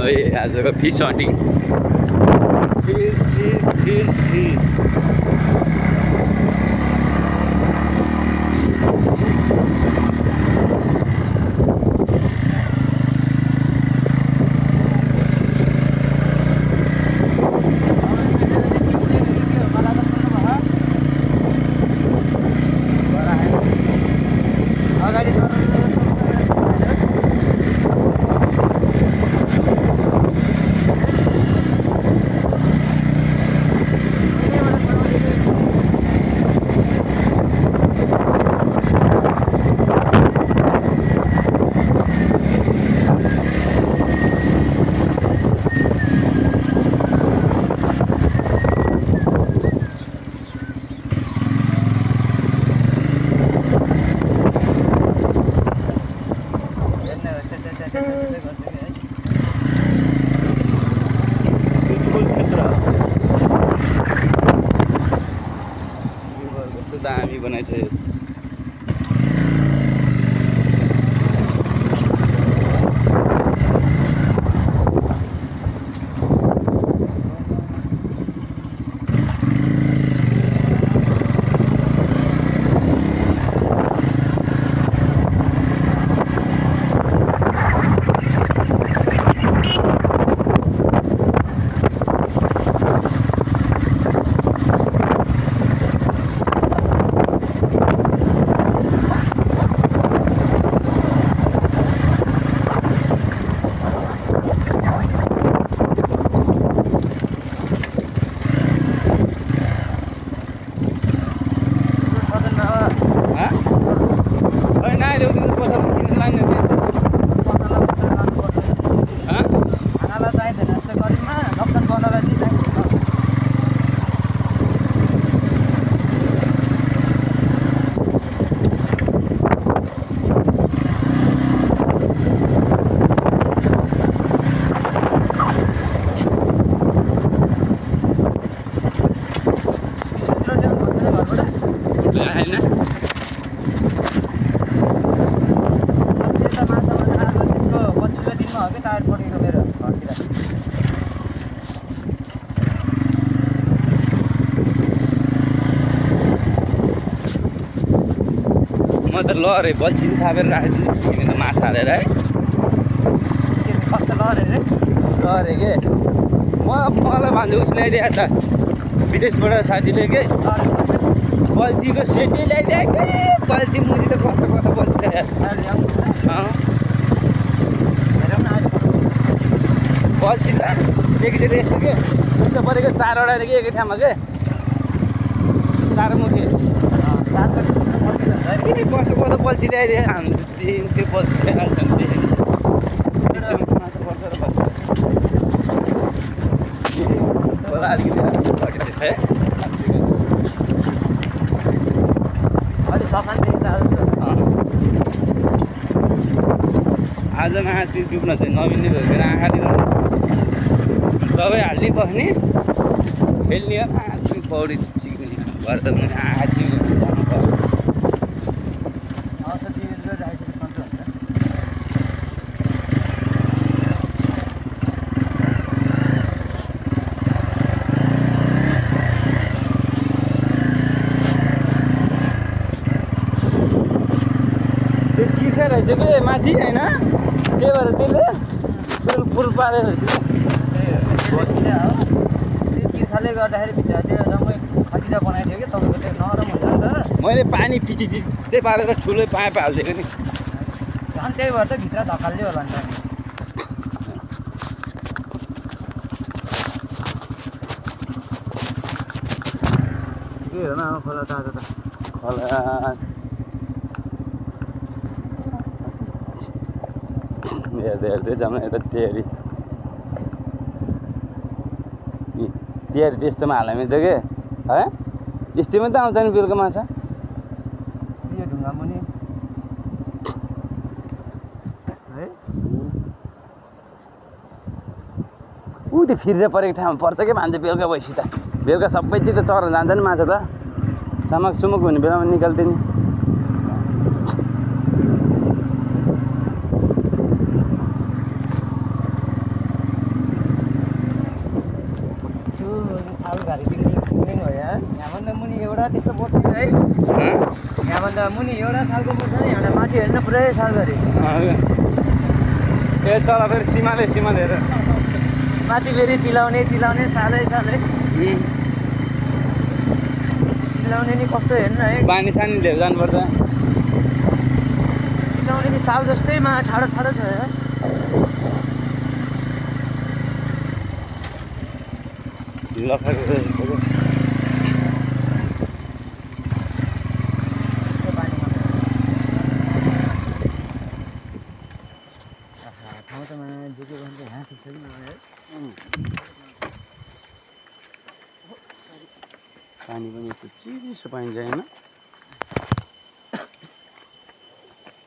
आजको fees hunting fees दामी बनाएछ यो म त लहरे बल्छी थापेर राखिदिन्छु किन माछा हालेर है लहरे के मलाई भन्छु उसले ल्याइदिए त विदेशबाट साथीले के बल्छीको सेटै ल्याइदिए के बल्छी मुजी त कता बल्छी बल्छी त एकचोटि यस्तो के उल्टा परेको 4वटा के एकै ठाउँमा के 4 मुखी कस्तो कस्तो बल्छी ल्याइदिए हाम्रो त्यो बल्छी ल्याइहाल्छ नि अलिकति घटिरहेछ है आज माछा डुब्न चाहिँ नमिल्ने भयो मेरो आँखातिर दबाई हाल्ने बस्ने खेल्ने माछा पौडी सिक्ने घर त आँखा रहेछ के माथि होइन त्यही भएर त्यसले फुल पारेर तिर्खाले गर्दाखेरि भित्र त्यो जम्मै खटिरा बनाइदियो कि तपाईँको त्यो नरम हुन्छ नि त मैले पानी पिची चाहिँ पारेर ठुलै पाइप हालिदिएको नि झन् त्यही भएर चाहिँ भित्र धकाल्दै होला नि के हो न खोला ताजा त खोला हेर्दै जाउँ यता तेरी त्यस्तोमा हाल्न मिल्छ कि है यस्तोमा त आउँछ नि बेलुका माछा यो ढुङ्गा मुनि है ऊ त्यो फिरेर परेको ठाउँमा पर्छ कि मान्छे बेलुका भएपछि त बेलुका सबैतिर त चढ्न जान्छ नि माछा त सामक सुमक हुने बेलामा निकाल्थ्यो नि एउटा त्यस्तो बस्छ है यहाँभन्दा मुनि एउटा सालको बस्छ नि यहाँलाई माथि हेर्न पुरै साल गरे ए तल फेरि सिमाले हेर माथि फेरि चिलाउने सालै चिलाउने नि कस्तो हेर्नु है पानी सानी लिएर जानुपर्छ चिलाउने नि साल जस्तैमा ठाडो छ लखाएको जस्तो ठाउँ त देख्यो भने त हाँस छ नि पानी पनि यस्तो चिसो पाइन्छ होइन